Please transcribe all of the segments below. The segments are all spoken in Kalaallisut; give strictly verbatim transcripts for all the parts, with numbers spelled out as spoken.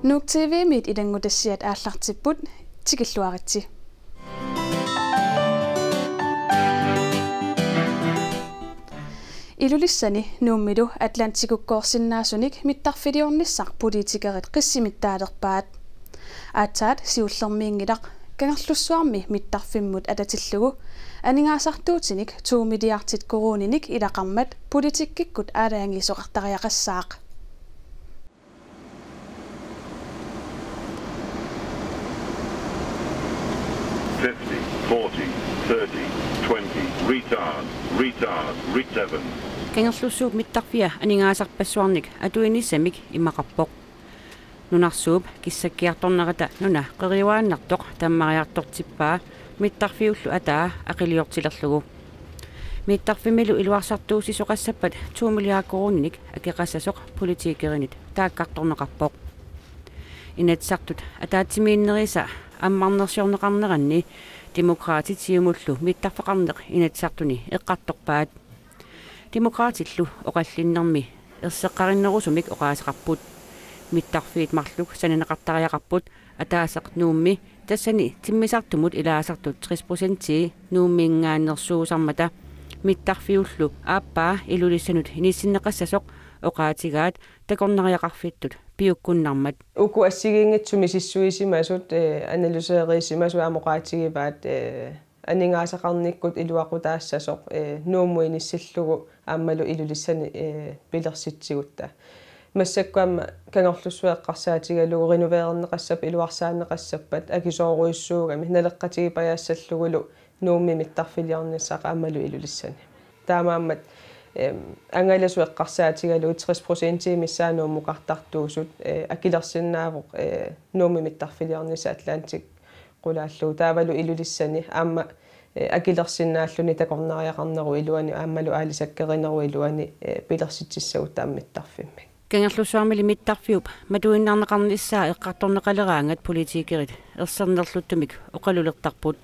Nuuk T V-mit ilanngutassiat aallartipput, tikilluaritsi. Ilulissani Nuummilu Atlantikukkoorsinnaasunik mittarfiliornissaq politikerit qissimittaalerpaat. Aatsaat siullermiinngilaq Kangerlussuarmi mittarfimmut atatillugu aningaasartuutinik to milliardit koruuninik ilaqarmat politikkikkut aalajangiisoqartariaqassaaq. Fifty, forty, thirty, twenty, retard, retard, re-, seven. Kangerlussuup mittarfia aningaasarpassuarnik atuinissamik imaqarpoq. Nunarsuup kissakkiartornerata nuna qeriuaannartoq tammariartortippaa mittarfiullu ataa aqiliortilerlugu. Mittarfimmilu iluarsartuussisoqassappat to milliard koruuninik akeqassasoq politikerinit taakkartorneqarpoq. Inatsisartut ataatsimiinnerisa ammarnersiorneqarneranni Demokraatit Siumullu mittarfeqarneq Inatsisartuni eqqartorpaat. Demokraatillu oqallinnermi erseqqarinnerusumik oqaaseqarput. Mittarfiit marluk sananeqartariaqarput ataaseq Nuummi, tassani timmisartumut ilaasartut tres procentii Nuumminngaanneersuusarmata, mittarfiullu aappaa Ilulissanut inissinneqassasoq oqaatigaat takornariaqarfittut piukkunnarmat. Uku assigiinngitsut misissuisimasut, eh, analyserisimasut aamma oqaatigivaat, eh, aningaasaqarnikkut iluaqutaassasoq, eh, Nuummut inissillugu aammalu Ilulissani, eh, pilersitsigutta. Massakkut aamma Kangerlussuaq eqqarsaatigalugu renoveerneqassappat, iluarsaanneqassappat akisoorujussuugami, naleqqatigipajassallugulu Nuummi mittarfiliornissaq aammalu Ilulissani. Taamaammat, em, angalasut eqqarsaatigalugu tres procentii missaat Nuummukartartuusut, eh, akilersinnaavoq, eh, Nuummi mittarfiliornissaq Atlantic qulaallugu. Taavalu Ilulissani aamma, eh, akilersinnaalluni takornariaqarnerup iluani aammalu aalisakkerinerup iluani, eh, pilersitsissagutta aamma mittarfimmik. Kangerlussuarmili mittarfiup matuinnarneqarnissaa eqqartorneqaleraangat politikerit ersernerluttumik oqalulertarput.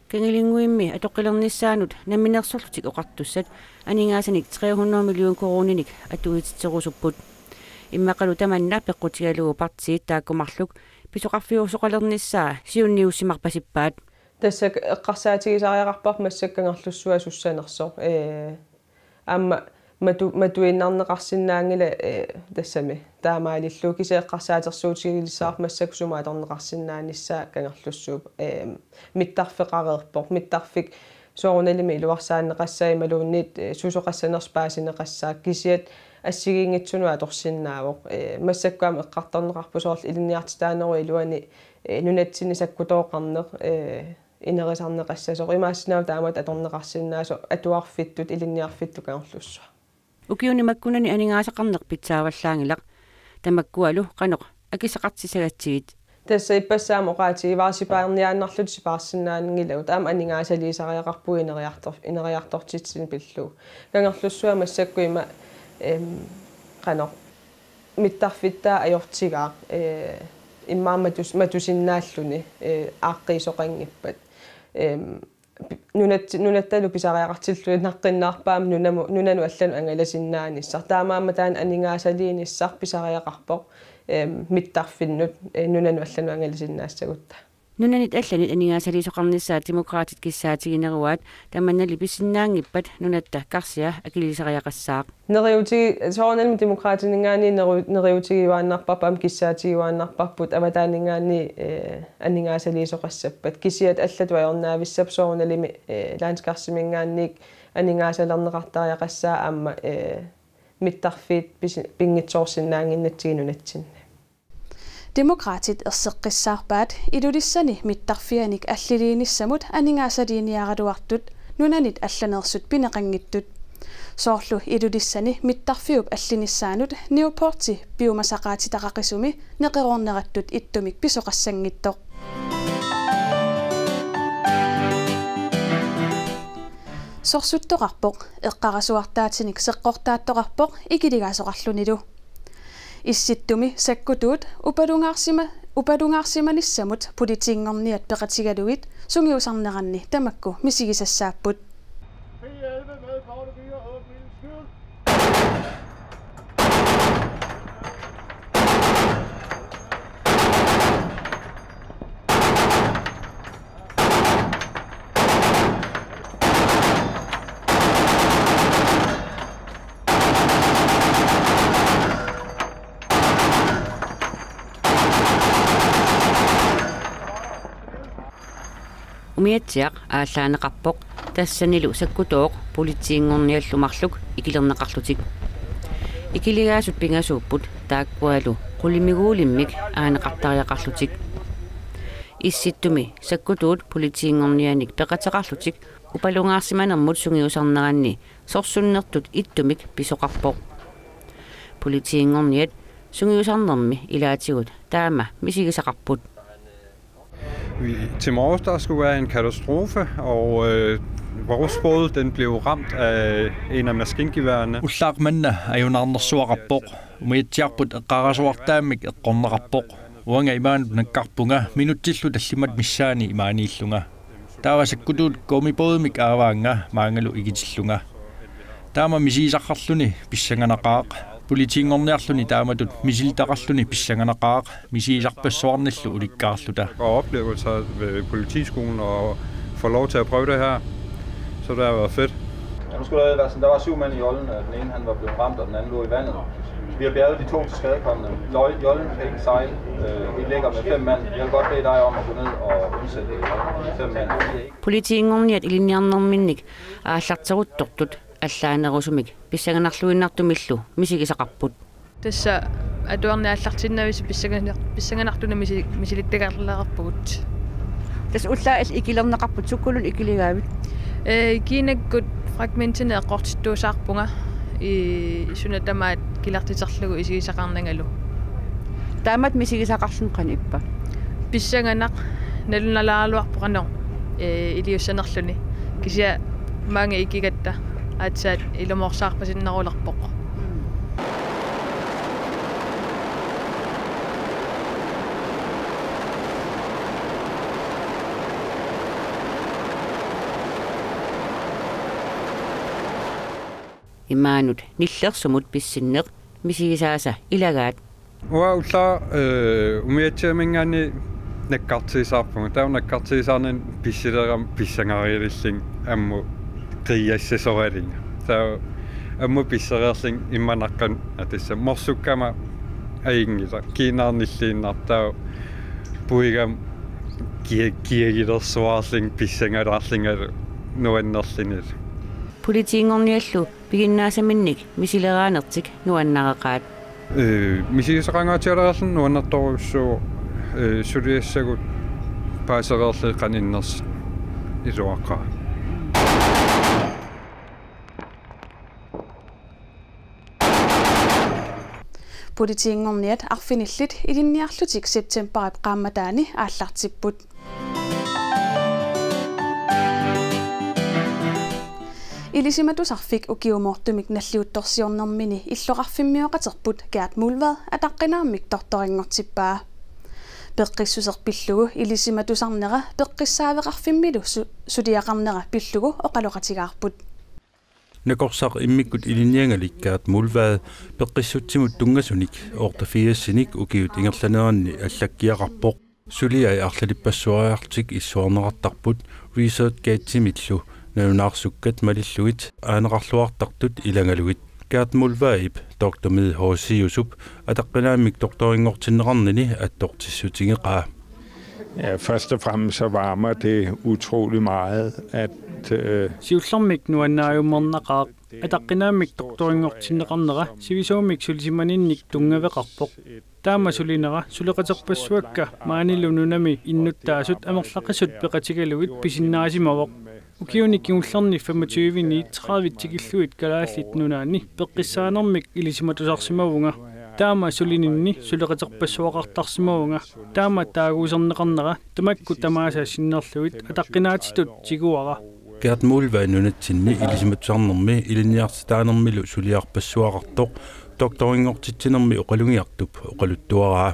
Kangilinnguimmi atoqqilernissaanut Namminersorlutik Oqartussat aningaasanik tre hundrede million koruuninik atuititserusupput. Immaqalu tamanna peqqutigalugu partiit taakku marluk pisoqarfiusoqalernissaa siunniussimarpasippaat. Tassa eqqarsaatigisariaqarparput massakkut Kangerlussuaq sussanersoq. Ee, aamma matu-, matuinnarneqarsinnaanngilaq, ee, tassami taamaalillugu, kisianni eqqarsaatersuutigilissavarput massakkut sumut atorneqarsinnaanissaa Kangerlussuup, ee, mittarfeqareerpoq. Mittarfik soorunalimi iluarsaanneqassaaq imaluunniit, ee, susoqassanersoq paasineqassaaq, kisianni assigiinngitsunut atorsinnaavoq. Ee, massakkut aamma eqqartorneqarpoq soorlu ilinniartitaanerup iluani, ee, nunatsinni sakkutooqarneq, ee, inerisarneqassasoq. Imaassinnaavoq taamatut atorneqarsinnaasoq atuarfittut, ilinniarfittut Kangerlussuaq. Ukiuni makkunani aningaasaqarneq pitsaavallaanngilaq. Tamakkualu qanoq akissaqartissagatsigit? Tassa ippassaq aamma oqaatigivara sipaarniaannarlutik sipaarsinnaanngilagut, aamma aningaasaliisariaqarpugut ineriartor-, ineriartortitsineq pillugu. Kangerlussuaq massakkut ima, em, qanoq mittarfittaaq ajortigaaq, ee, immaqa matus-, matusinnaalluni, ee, aaqqiisoqanngippat. Em, pi-, nunat-, nunattalu pisariaqartilluinnaqqinnaarpaa aamma nunamu-, nunanut allanut angalasinnaanissaq. Taamaammat taanna aningaasaliinissaq pisariaqarpoq, em, mittarfinnut, ee, nunanut allanut angalasinnaassagutta. Nunanit allanit aningaasaliisoqarnissaat Demokraatit kissaatigineruaat, tamannali pisinnaanngippat nunatta karsia akiliisariaqassaaq. Neriuti-, soorunalimi Demokraatininngaanniit neru-, neriutigiuaannarparput aamma kissaatigiuaannarparput avataaninngaanniit, ee, aningaasaliisoqassappat. Kisianni allatut ajornavissapput soorunalimi, ee, landskarsimingaanniit aningaasalerneqartariaqassaaq aamma, ee, mittarfiit pisi-, pinngitsoorsinnaannginnatsigit nunatsinni. Demokraatit erseqqissaarpaat Ilulissani mittarfianik alliliinissamut aningaasaliiniaraluartut nunanit allaneersut pineqanngitsut. Soorlu Ilulissani mittarfiup allinissaanut Newporti piumasaqaatitaqaqisumi neqeroornerattut ittumik pisoqassanngitsoq. Sorsuttoqarpoq, eqqarasuartaatinik seqqortaattoqarpoq ikiligaasoqarlunilu. Issittumi sakkutuut upalungaarsima-, upalungaarsimanissamut politiinngorniat peqatigalugit sungiusarneranni tamakku misigisassaapput. Umiatsiaq aallaaneqarpoq, tassanilu sakkutooq politiinngorniallu marluk ikilerneqarlutik. Ikiligaasut pingasuupput taakkualu qulimiguulimmik aaneqartariaqarlutik. Issittumi sakkutuut politiinngornianik peqateqarlutik upalungaarsimanermut sungiusarneranni sorsunnertut ittumik pisoqarpoq. Politiinngorniat sungiusarnermi ilaatigut taama misigisaqarput. Vi, til morges, der skulle være en katastrofe, og øh, vores båd, den blev ramt af en af maskingeværerne. Ullaaq manna ajunaarnersuaqarpoq. Umiatsiarput eqqaarasuartaammik eqqorneqarpoq. Uanga imaanut nakkarpunga minutsillu tallimat missaani imaaniillunga. Taava sakkutuut gummibådimik aavaannga maangalu ikitillunga. Taama misigisaqarluni pissanganaqaaq. Politiinngorniarluni taamatut misilitaqarluni pissanganaqaaq, misigisarpassuarnillu ulikkaarluta. Og oplevelser ved politiskolen og få lov til at prøve det her, så det har været fedt. Ja, nu skulle der være sådan, der var syv mænd i jollen, og den ene han var blevet ramt, og den anden lå i vandet. Vi har bjerget de to tilskadekomne. Jol-, jollen kan ikke sejle. Øh, vi ligger med fem mand. Jeg vil godt bede dig om at gå ned og undsætte de fem mand. Vi er ikke Politiinngorniat ilinniarnerminnik aallarteruttortut allaanerusumik pissanganarluinnartumillu misigisaqarput. Tassa atuarneq aallartinnavisi pissanganar-, pissanganartunik misi-, misilittagaqarpugut. Tassa ullaaq ikilerneqarput, sukkuluni ikiligaavit? Ee, kiinakkut fragmentinik eqqortittuusaarpunga, i-, suna tamaat kilartiterlugu isigisaqarnangalu. Taamatut misigisaqarluni qanoq ippa? Pissanganaq nalunalaaraluarpoq qanoq, ee, iliussanerluni. Kisianni maanga ikigatta aatsaat ilumoorsaarpasinnerulerpoq. Imaanut nillersumut pissinneq misigisaasa ilagaat. Uanga ullaaq, øh, umiatsiaminngaanniit nakkartigisaarpunga. Taava nakkartigisaarnani pissilerama pissangariarlunga ammut qiiassasoralinga. Taava ammut pisseriarlunga immaqaluunniit tassa morsukkama ajunngilaq, kiinarnilliinnartoq, taava puigama kia-, kiagilersuarlunga pissangalaarlungalu nuannerlunilu. Politiinngorniallu piginnaasaminnik misileraanertik nuannareqaat. Øh, misigisaqanngaatsiareerluni nuannertorujussuuvoq, øh, suliassagut paasereerlugit qanoq innersoq iluaqaaq. Politiinngorniat arfinillit ilinniarlutik septembarip qaammataani aallartipput. Ilisimatusarfik ukiumoortumik nalliuttorsiornermini illoqarfimmioqaterput Gert Mullvad ataqqinaammik doktorinngortippaa. Peqqissuseq pillugu ilisimatusarnera peqqissaaveqarfimmilu su-, suliaqarnera pillugu oqaloqatigaarput. Nakorsaq immikkut ilinniagalik Gert Mullvad peqqissutsimut tunngasunik otteogfirsinik ukiut ingerlaneranni allakkiaqarpoq. Suliai arlalippassuariarlutik issuarneqartarput ResearchGatemillu nalunaarsukkat malillugit aaneqarluartartut ilagalugit. Gert Mullvadip doktormedicin H C-usup ataqqinaammik doktorinngortinneqarnini attortissutigeqaa. Ja, først og fremmest så varmer det utrolig meget, at øh, Siullermik nuannaajummernaqaaq. Ataqqinaammik doktorinngortinneqarnera sivisuumik sulisimaninnik tunngaveqarpoq. Taama sulinera suleqaterpassuakka maanilu nunami innuttaasut amerlaqisut peqatigalugit pisinnaasimavoq. Ukiuni kingullerni femogtyveni tredive tikillugit Kalaallit Nunaanni peqqissaanermik ilisimatusarsimavunga. Taama sulininni suleqaterpassuaqartarsimavunga. Taama taaguuserneqarnera tamakku tamaasa sinnerlugit ataqqinaatitut tiguara. Gert Mullvad nunatsinni ilisimatusarnermi ilinniartitaanermilu suliarpassuaqartoq doktorinngortitsinermi oqalugiartup oqaluttuaraa.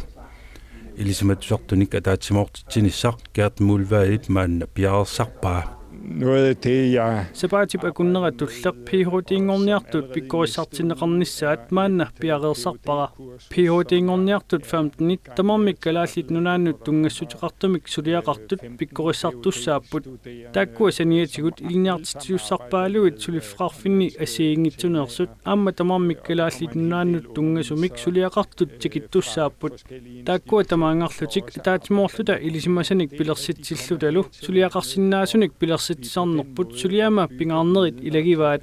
Ilisimatusartunik ataatsimoortitsinissaq Gert Mullvadip maanna piareersarpaa. Noget af det, jeg Sapaatip akunnera tulleq Ph.D.-nngorniartut pikkorissartinneqarnissaat maanna piareersarpara. Ph.D.-nngorniartut femtenit tamarmik Kalaallit Nunaannut tunngassuteqartumik suliaqartut pikkorissartussaapput. Taakkua saniatigut ilinniartitsisussarpaaluit suliffeqarfinni assigiinngitsuneersut aamma tamarmik Kalaallit Nunaannut tunngasumik suliaqartut tikittussaapput. Taakkua tamaanngarlutik ataatsimoorluta ilisimasanik pilersitsillutalu suliaqarsinnaasunik pilersitsisarnerput suliama pingaarnerit ilagivaat.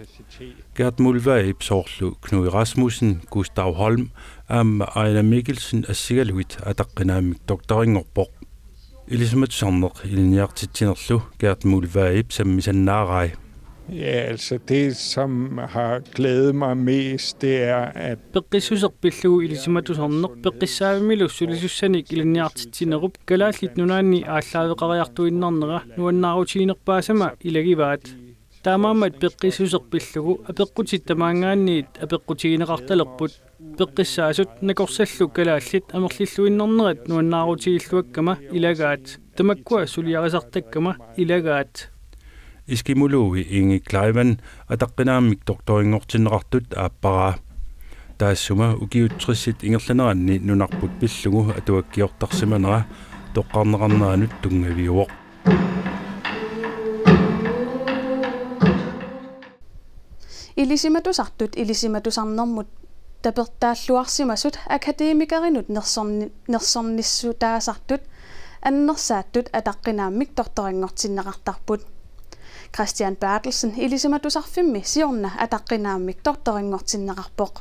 Gert Muldvarp soorlu Knud Rasmussen, Gustav Holm aamma Ejnar Mikkelsen assigalugit ataqqinaammik doktorinngorpoq. Ilisimatusarneq ilinniartitsinerlu Gert Muldvarp sammisannaarai. Ja, altså det, som har glædet mig mest, det er, at Peqqissuseq pillugu ilisimatusarneq peqqissaavimmilu sulisussanik ilinniartitsinerup Kalaallit Nunaanni aallaaveqariartuinnarnera nuannaarutiginerpaasama ilagivaat. Taamaammat peqqissuseq pillugu apeqqutit tamaanngaanniit apeqqutigineqartalerput. Peqqissaasut nakorsallu kalaallit amerlilluinnarnerat nuannaarutigilluakkama ilagaat. Tamakkua suliarisartakkama ilagaat. Eskimologi Inge Kleiman ataqqinaammik doktorinngortinneqartut aapparaa. Taassuma ukiut tressit ingerlaneranni nunarput pillugu atuakkiortarsimanera toqqarneqarneranut tunngaviuvoq. Ilisimatusartut ilisimatusarnermut tapertaalluarsimasut akademikerinut nersorni-, nersornissutaasartut annersaattut ataqqinaammik doktorinngortinneqartarput. Christian Berthelsen Ilisimatusarfimmi siorna ataqqinaammik doktorinngortinneqarpoq.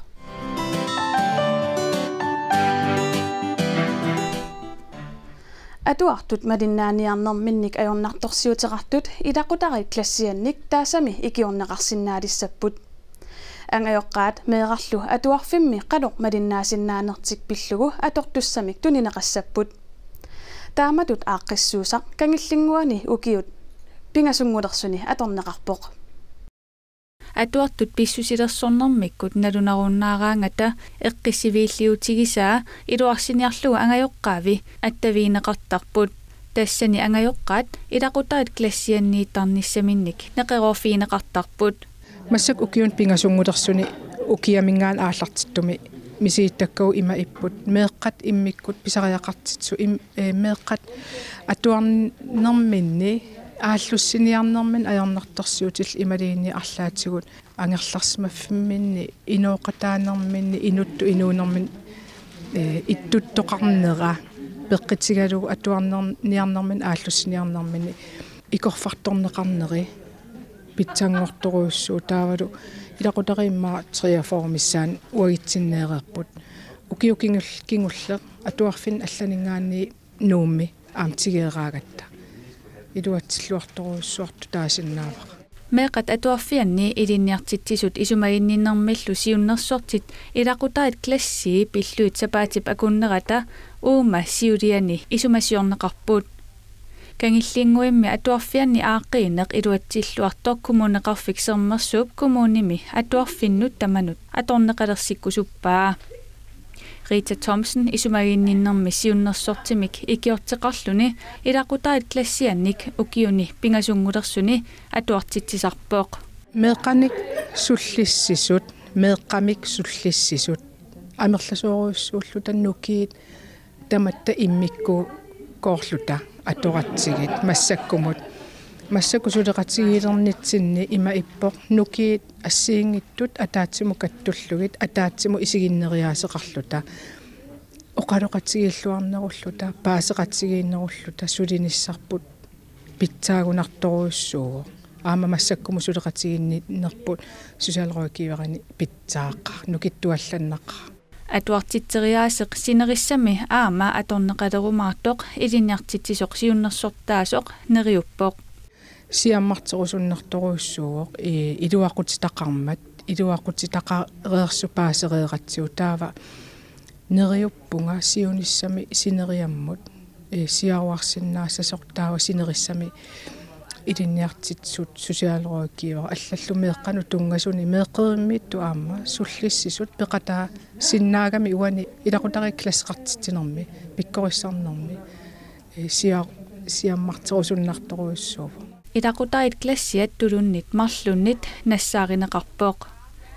Atuartut malinnaaniarnerminnik ajornartorsiuteqartut ilaqutariit klassiannik taasami ikiorneqarsinnaalissapput. Angajoqqaat meerarlu atuarfimmi qanoq malinnaasinnaanertik pillugu atortussamik tunineqassapput. Taamatut aaqqissuussaq Kangillinnguani ukiut pingasunngulersuni atorneqarpoq. Atuartut pissusilersornermikkut nalunarunnaaraangata eqqissiviilliutigisaa iluarsiniarlugu angajoqqaavi attavigineqartarput. Tassani angajoqqaat ilaqutariit klassianniittarnissaminnik neqeroorfigineqartarput. Massakkut ukiuni pingasunngulersuni ukiaminngaanniit aallartittumi misilittakkavut ima ipput: meeqqat immikkut pisariaqartitsisut im-, ee, meeqqat atuarnerminni aallussiniarnerminni ajornartorsiutillit imaluunniit arlaatigut angerlarsimaffimminni inooqataanerminni inuttut inuunerminni, ee, ittuttoqarnera peqqutigalugu atuarner-, niarnerminni aallussiniarnerminni ikorfartorneqarneri pitsanngortorujussuuvoq. Taavalu ilaqutariit immaqa treogfyrre missaanni uagutsinneereerput. Ukiut kingul-, kingulleq atuarfinni allaninngaanniit Nuummi aamma tigueeraagatta. Iluatsilluartorujussuartut taasinnaavara. Meeqqat atuarfianni ilinniartitsisut isumaginninnermillu siunnersortit ilaqutariit klassii pillugit sapaatip akunnerata uuma siuliani isumasiorneqarput. Kangillinnguimmi atuarfianni aaqqiineq iluatsilluartoq Kommuneqarfik Sermersuup kommunimi atuarfinnut tamanut atorneqalersikkusuppaa. Rita Thomsen isumaginninnermi siunnersortimik ikiorteqarluni ilaqutariit klassiannik ukiuni pingasunngulersuni atuartitsisarpoq. Meeqqanik sullissisut, meeqqamik sullissisut amerlasoorujussuulluta nukiit tamatta immikkoorluta atoratsigit massakkumut. Massakkut suleqatigiilernitsinni ima ippoq nukiit assigiinngitsut ataatsimut kattullugit ataatsimut isiginneriaaseqarluta. Oqaloqatigiilluarnerulluta, paaseqatigiinnerulluta sulinissarput pitsaagunartorujussuuvoq. Aamma massakkumut suleqatigiinnerput socialrådgiverini pitsaaqqaaq, nukittuallannaqaaq. Atuartitseriaaseq sinerissami aamma atorneqalerumaartoq ilinniartitsisoq siunnersortaasoq neriuppoq. Siammarterusunnartorujussuuvoq, ee, iluaqutitaqarmat, iluaqutitaqareersut paasereeratsigu. Taava neriuppunga siunissami sineriammut, ee, siaruarsinnaassasoq, taava sinerissami ilinniartitsisut socialrådgiver allallu meeqqanut tunngasuni meeqqerivimmiittut aamma sullissisut peqataasinnaagami uani ilaqutariit klasseqartitsinermi pikkorissarnermi, ee, sia-, siammarterusunnartorujussuuvoq. Ilaqutariit klassiat tulunnit marlunnit nassaarineqarpoq.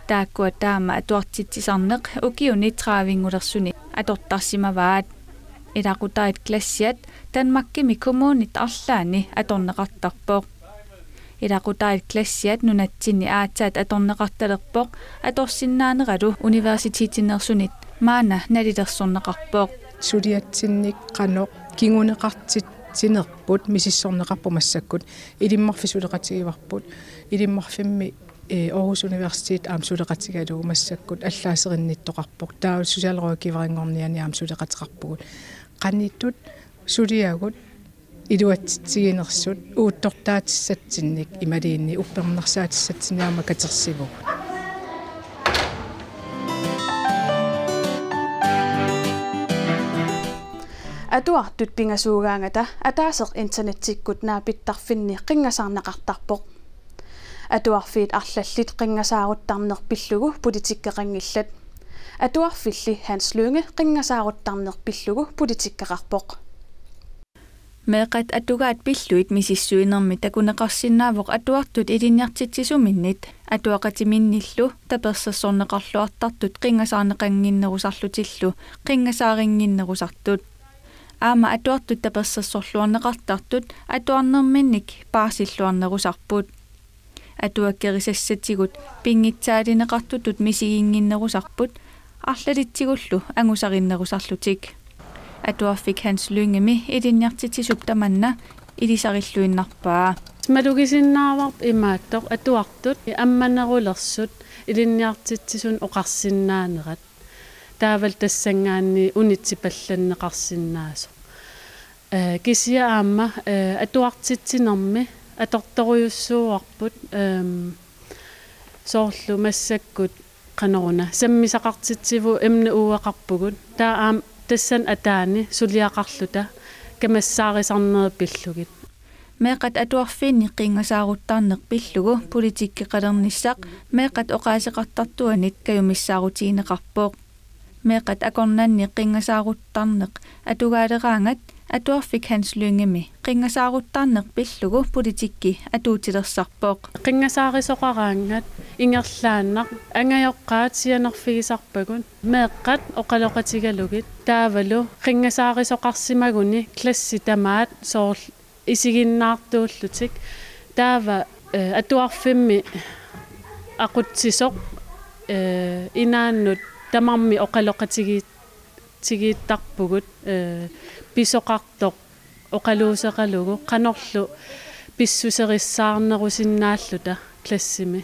Taakkua taama atuartitsisarneq ukiuni tredivingulersuni atortarsimavaat. Ilaqutariit klassiat Danmarkimi kommunit arlaanni atorneqartarpoq. Ilaqutariit klassiat nunatsinni aatsaat atorneqartalerpoq atorsinnaaneralu universitetinersunit maanna nalilersorneqarpoq. Suliatsinnik qanoq kinguneqartitsinerput misissorneqarpoq massakkut Ilimmarfik suleqatigivarput. Ilimmarfimmi, eh, Aarhus Universitet aamma suleqatigalugu massakkut allaaserinnittoqarpoq. Taava socialrådgiverinngorniani aamma suleqateqarpugut. Qanittut suliagut iluatsitsiginersut uuttortaatissatsinnik imaluunniit uppernarsaatissatsinnik aamma katersivugut. Atuartut pingasuugaangata ataaseq internettikkut naapittarfinni qinngasaarneqartarpoq. Atuarfiit arlallit qinngasaaruttarneq pillugu politikkeqanngillat. Atuarfilli Hans Lynge qinngasaaruttarneq pillugu politikkeqarpoq. Meeqqat atugaat pillugit misissuinermi takuneqarsinnaavoq atuartut ilinniartitsisuminnit atuaqatiminnillu tapersersorneqarluartartut qinngasaarneqannginnerusarlutillu qinngasaarinnginnerusartut. Aamma atuartut tapersersorluarneqartartut atuarnerminnik paasilluarnerusarput. Atuakkerisassatsigut pinngitsaalineqartutut misiginnginnerusarput arlalitsigullu angusarinnerusarlutik. Atuarfik Hans Lyngemi ilinniartitsisup tamanna ilisarilluinnarpaa. Malugisinnaavarput imaattoq atuartut ammanerulersut ilinniartitsisunik oqarsinnaanerat. Taavalu tassanngaanniit unitsipallanneqarsinnaasoq. Eh, kisianni aamma, eh, atuartitsinermi atortorujussuuarput, ehm, soorlu massakkut qanoruna sammisaqartitsivugut emneuueqarpugut. Taava aamma tassani ataani suliaqarluta kamassaarisarnerit pillugit. Meeqqat atuarfiinni qinngasaaruttarneq pillugu politikkeqalernissaq meeqqat oqaaseqartartuanit kajumissaarutigineqarpoq. Meeqqat akornanni qinngasaaruttarneq atugaaleraangat atuarfik Hans Lyngemi qinngasaaruttarneq pillugu politikki atuutilersarpoq. Qinngasaarisoqaraangat ingerlaannaq angajoqqaat sianerfigisarpagut meeqqat oqaloqatigalugit taavalu qinngasaarisoqarsimaguni klassit tamaat soorlu isiginnaartuullutik. Taava, eh, atuarfimmi aqutsisoq, eh, inaannut tamarmik oqaloqatigi-, tigiittarpugut, eh, pisoqartoq oqaluuseqalugu qanorlu pissuserissaarnerusinnaalluta klassimi.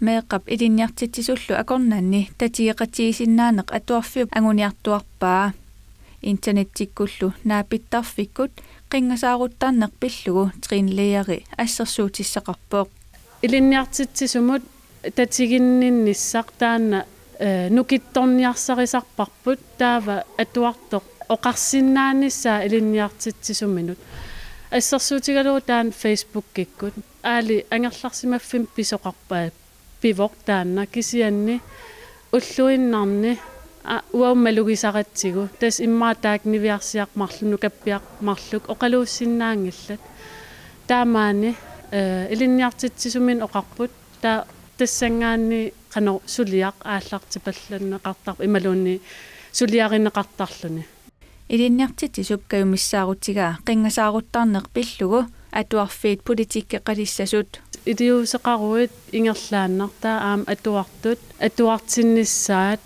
Meeqqap ilinniartitsisullu akornanni tatigeqatigisinnaaneq atuarfiup anguniartuarpaa. Internettikkullu naapittarfikkut qinngasaaruttarneq pillugu Trine Leeri assersuutissaqarpoq. Ilinniartitsisumut tatiginninnissaq taanna, eh, nukittorniarsarisarparput taava atuartoq oqarsinnaanissaa ilinniartitsisuminut. Assersuutigalugu taanna Facebookikkut. Aali angerlarsimaffimmi pisoqarpa-, pivoq taanna kisianni ulluinnarni, a, uagut malugisaratsigu. Tassa immaqa taakku niviarsiaq marluk, nukappiaq marluk oqaluussinnaanngillat. Taamaani, eh, ilinniartitsisuminnut oqarput. Taava tassanngaanniit qanoq suliaq aallartipallanneqartarpoq imaluunniit suliarineqartarluni. Ilinniartitsisup kajumissaarutigaa qinngasaaruttarneq pillugu atuarfiit politikkeqalissasut. Iliuuseqaruit ingerlaannaq taava aamma atuartut atuartinnissaat,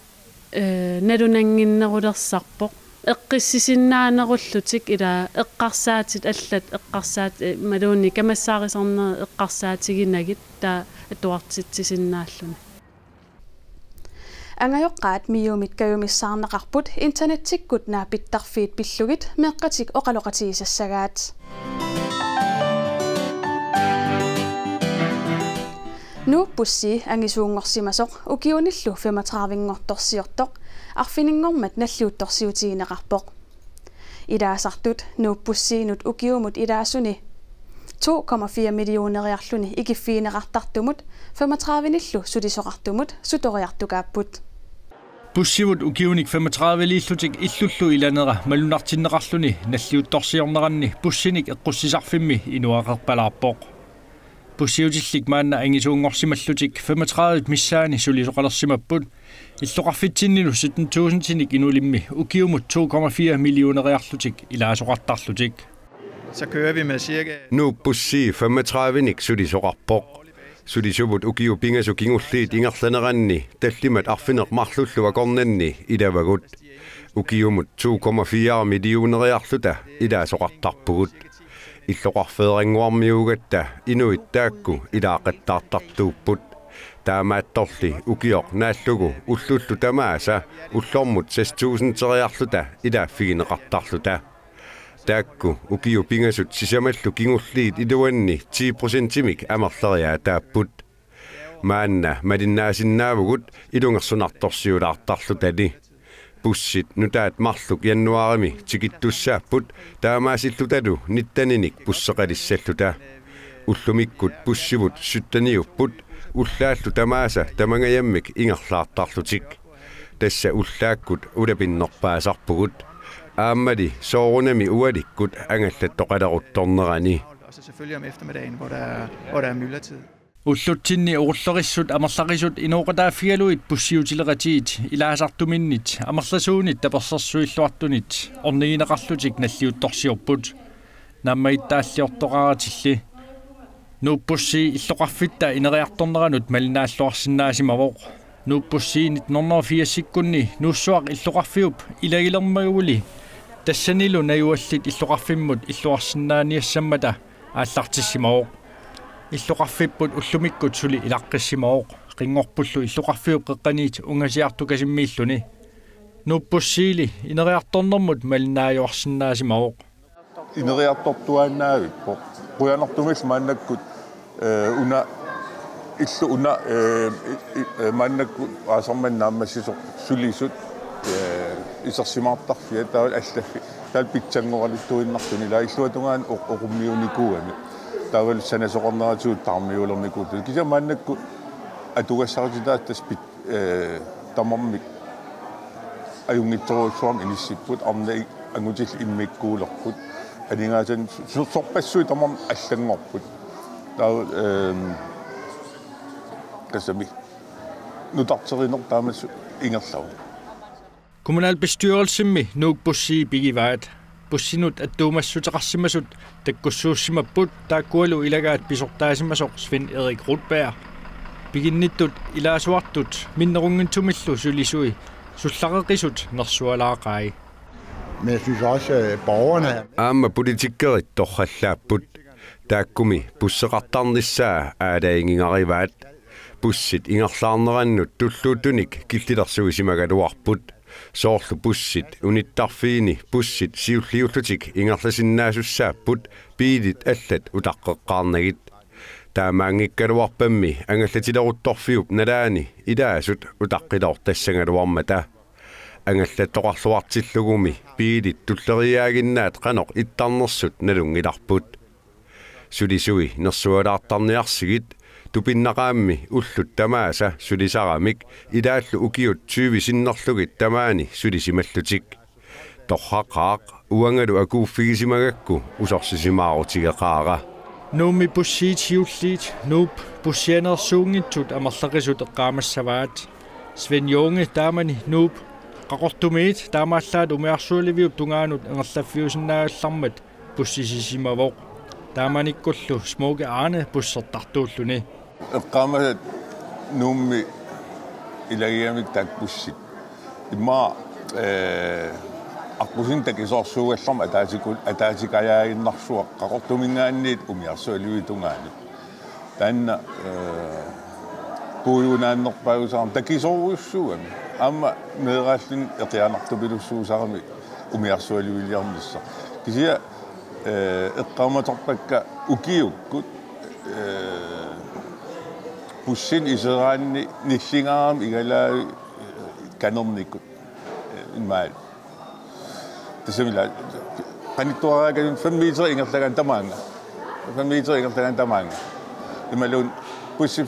eh, nalunannginnerulersarpoq. Eqqissisinnaanerullutik ila eqqarsaatit allat eqqarsaat-, eh, imaluunniit kamassaarisarnerit eqqarsaatiginagit taava atuartitsisinnaalluni. Angajoqqaat MIO-mit kajumissaarneqarput internettikkut naapittarfiit pillugit meeqqatik oqaloqatigisassagaat. Nuup Bussi angisuunngorsimasoq ukiunillu femogtredivinngortorsiortoq arfininngormat nalliuttorsiutigineqarpoq. Ilaasartut Nuup Bussiinut ukiumut ilaasuni to komma fire millioneriarluni ikiffigineqartartumut femogtredivenillu sulisoqartumut sutoriartugaapput. Bussivut ukiunik femogtrediveliillutik illullu ilanera malunnartinneqarluni nalliuttorsiorneranni bussinik eqqussisarfimmi inuaqerpalaarpoq. Bussiutillit maanna angisuunngorsimallutik femogtredive missaanni sulisoqalersimapput. Illoqarfitsinnilu sytten tusindinik inulimmi ukiumut to komma fire millioneriarlutik ilaasoqartarlutik. Så kører vi med cirka Nuup Bussi femogtredivenik sulisoqarpoq. Sulisuvut ukiut pingasut kingulliit ingerlaneranni tallimat arfineq-marlullu akornanni ilavagut. Ukiumut to komma fire millioneriarluta ilaasoqartarpugut. Illoqarfeerannguarmiuugatta inuit taakku ilaaqattaartartuupput. Taamaattorli ukioq naallugu ullullu tamaasa ullormut seks tusinderiarluta ilaaffigineqartarluta. Taakku ukiut pingasut sisamallu kingulliit iluanni ti procentimik amerleriaataapput. Maanna malinnaasinnaavugut ilungersunartorsiulaartarlutali. Bussit nutaat marluk januaarimi tikittussaapput taamaasillutalu nitteninik busseqalissalluta. Ullumikkut bussivut sytteniupput, ullaallu tamaasa tamangajammik ingerlaartarlutik. Tassa ullaakkut ulapinnerpaasarpugut. Aammali soorunami ualikkut angallattoqaleruttornerani. Og så selvfølgelig om eftermiddagen, hvor der er, hvor der er myldretid. Ullutsinni orullerissut amerlaqisut inooqataaffigalugit bussiutileqatigiit ilaasartuminnit amerlasuunit tapersersuilluartunit ornigineqarlutik nalliuttorsiorput. Naammagittaalliortoqaratilli. Nuup Bussi illoqarfitta ineriartorneranut malinnaalluarsinnaasimavoq. Nuup Bussi nitten hundrede og firsikkunni Nuussuaq illoqarfiup ilagilermaguli tassanilu najugallit illoqarfimmut illuarsinnaaniassammata aallartissimavoq. Illoqarfipput ullumikkut suli ilaqqissimavoq. Qinngorpullu illoqarfiup qeqqaniit ungasiartukasimmiilluni. Nuup Bussiili ineriartornermut malinnaajuarsinnaasimavoq. Ineriartortuaannavippoq. Qujanartumillu maannakkut, eh, una, illu una, eh, i-, i-, eh, maannakkut aasarmani naammassisoq sulisut, eh, isersimaartarfiat taavalu allaffiat. Taavalu pitsanngoraluttuinnartuni ilaa illuatungaani oq-, oqummiunikuugami. Taavalu sanasoqarneratigut taarmiulernikuupput. Kisianni maannakkut atugassarititaat tassa pit-, eh, tamarmik ajunngitsorujussuarmik inissipput, arnat i-, angutillit immikkuulerput, aningaasanik su-, su-, sorpassuit tamarmik allanngorput. Taava, ehm, tassami nutarterineq taamatut ingerlavoq. Kommunalbestyrelsimi Nuup Bussi pigivaat. Bussinut attuumassuteqarsimasut takkussuussimapput, taakkualu ilagaat pisortaasimasoq Svend Erik Rudberg. Piginnittut ilaasuartut minnerunngitsumillu sulisui sullareqisut nersualaaqai. Men jeg synes også, at borgerne er Aamma politikerit torrallaapput. Taakkumi busseqartarnissaa aalajangingarivaat. Bussit ingerlaarnerannut tulluuttunik killilersuisimagaluarput. Soorlu bussit unittarfiini bussit siulliullutik ingerlasinnaasussaappoq, biilit allat utaqqeqqaarnagit. Taamaanngikkaluarpammi angallatileruttorfiup nalaani ilaasut utaqqiloortassagaluarmata. Angallattoqarluartillugumi biilit tulleriiaaginnaat qanoq ittarnersut nalunngilarput. Sulisui nersualaartarniarsigit tupinnaqaammi ullut tamaasa sulisaramik ilaallu ukiut tyve sinnerlugit tamaani sulisimallutik. Torraqaaq uangalu akuuffigisimagakku usorsisimaaruteqaara. Nuummi bussiit siulliit Nuup bussianeersuunngitsut amerlaqisut eqqaamassavaat. Svend Junge taamani Nuup Qaqortumiit taamaallaat umiarsualiviup tungaanut ingerlaffiusinnaagallarmat bussisisimavoq. Taamanikkullu Smukke Arne bussertartuulluni. Eqqaamasat Nuummi ilagigamik taakku bussit. Immaqa, eh, aqqusineq takisoorsuugallarmat ataatikul-, ataatikajaaginnarsuaq Qaqortuminngaanniit umiarsualiviup tungaanut. Taanna, eh, puigunaannerpaajusaarami takisoorujussuugami. Aamma meeraalluni eqianartupilussuusarami umiarsualiviliornissaq. Kisianni, eh, eqqaamasorpakka ukiukkut, eh, bussinik iseraanni nillingaarami igalaavi, eh, kanernikkut, eh, immaqa. Tassami ila qanittuaraakanut fem meter ingerlagaanni tamaanga. Fem meter ingerlagaanni tamaanga. Imaluunniit bussi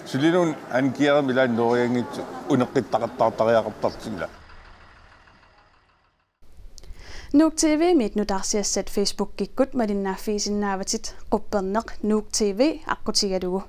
suliluunniit ankiarami ilaanni noorianngitsut uneqqittaqattaartariaqartartut ila. Nuuk T V-mit nutaarsiassat Facebookikkut malinnaaffigisinnaavatit qupperneq Nuuk T V aqqutigalugu.